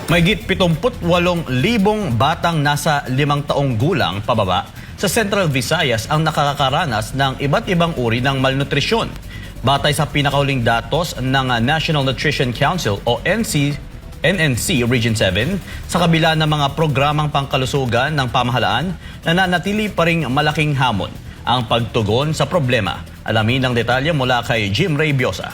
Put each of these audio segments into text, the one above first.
Mahigit 78,000 batang nasa 5 taong gulang pababa sa Central Visayas ang nakakaranas ng iba't ibang uri ng malnutrisyon. Batay sa pinakahuling datos ng National Nutrition Council o NNC Region 7, sa kabila ng mga programang pangkalusugan ng pamahalaan, nananatili pa ring malaking hamon ang pagtugon sa problema. Alamin ang detalye mula kay Jim Ray Biosa.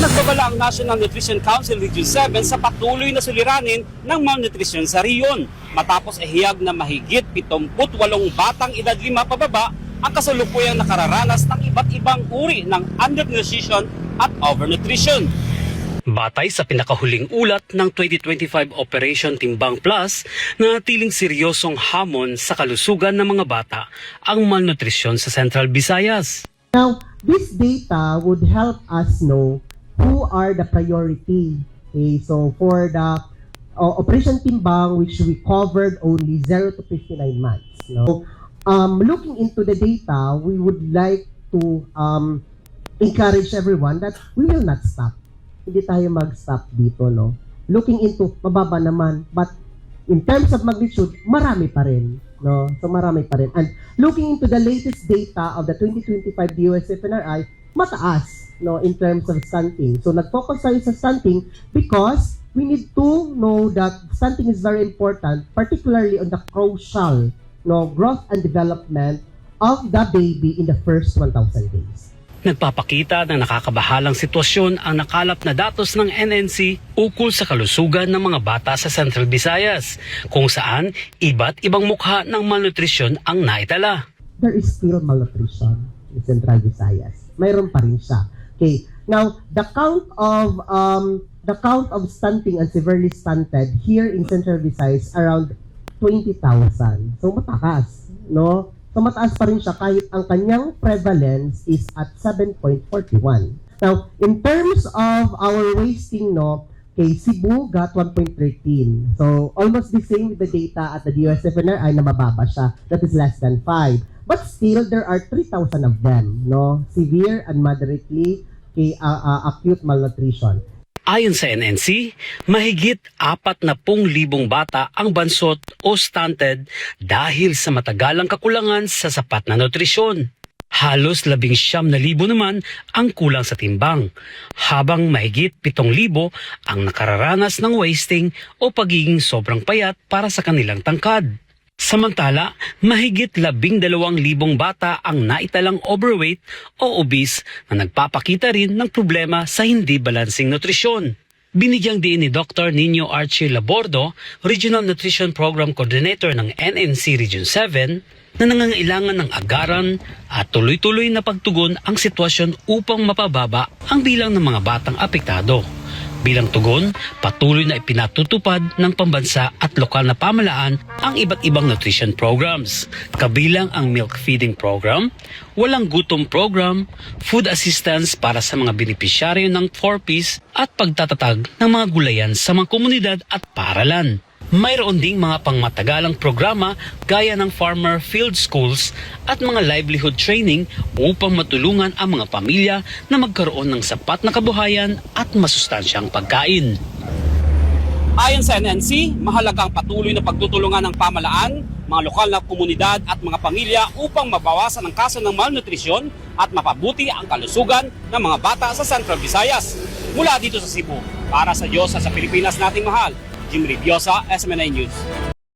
Nagbabala ang National Nutrition Council Region 7 sa patuloy na suliranin ng malnutrition sa riyon matapos ihayag na mahigit 78 batang edad 5 pababa ang kasalukuyang nakararanas ng iba't ibang uri ng undernutrition at overnutrition. Batay sa pinakahuling ulat ng 2025 Operation Timbang Plus, nanatiling seryosong hamon sa kalusugan ng mga bata ang malnutrisyon sa Central Visayas. Now, this data would help us know who are the priority. Okay, so for the Operation Timbang, which we covered only 0 to 59 months. No? Looking into the data, we would like to encourage everyone that we will not stop. Hindi tayo mag-stop dito, no? Looking into, mababa naman, but in terms of magnitude, marami pa rin, no? So marami pa rin. And looking into the latest data of the 2025 DOST-FNRI, mataas, no, in terms of stunting. So nag-focus tayo sa stunting because we need to know that stunting is very important, particularly on the crucial, no, growth and development of the baby in the first 1,000 days. Nagpapakita ng nakakabahalang sitwasyon ang nakalap na datos ng NNC ukol sa kalusugan ng mga bata sa Central Visayas, kung saan iba't ibang mukha ng malnutrisyon ang naitala. There is still malnutrition in Central Visayas. Mayroon pa rin siya. Okay. Now, the count of stunting and severely stunted here in Central Visayas, around 20,000. So mataas, no? So mataas pa rin siya kahit ang kanyang prevalence is at 7.41. Now, in terms of our wasting, no, kay Cebu got 1.13. So, almost the same with the data at the DOST-FNRI na mababa siya. That is less than 5. But still, there are 3,000 of them, no? Severe and moderately kay acute malnutrition. Ayon sa NNC, mahigit 40,000 bata ang bansot o stunted dahil sa matagalang kakulangan sa sapat na nutrisyon. Halos 19,000 naman ang kulang sa timbang, habang mahigit 7,000 ang nakararanas ng wasting o pagiging sobrang payat para sa kanilang tangkad. Samantala, mahigit 12,000 bata ang naitalang overweight o obese na nagpapakita rin ng problema sa hindi balanseng nutrisyon. Binigyang diin ni Dr. Nino Archie Labordo, Regional Nutrition Program Coordinator ng NNC Region 7, na nangangailangan ng agaran at tuloy-tuloy na pagtugon ang sitwasyon upang mapababa ang bilang ng mga batang apektado. Bilang tugon, patuloy na ipinatutupad ng pambansa at lokal na pamahalaan ang iba't ibang nutrition programs, kabilang ang milk feeding program, walang gutom program, food assistance para sa mga benepisyaryo ng 4Ps at pagtatatag ng mga gulayan sa mga komunidad at paaralan. Mayroon ding mga pangmatagalang programa gaya ng farmer field schools at mga livelihood training upang matulungan ang mga pamilya na magkaroon ng sapat na kabuhayan at masustansyang pagkain. Ayon sa NNC, mahalaga ang patuloy na pagtutulungan ng pamahalaan, mga lokal na komunidad at mga pamilya upang mabawasan ang kaso ng malnutrisyon at mapabuti ang kalusugan ng mga bata sa Central Visayas. Mula dito sa Cebu, para sa Diyos at sa Pilipinas nating mahal, Jim Ribiosa, SMNI News.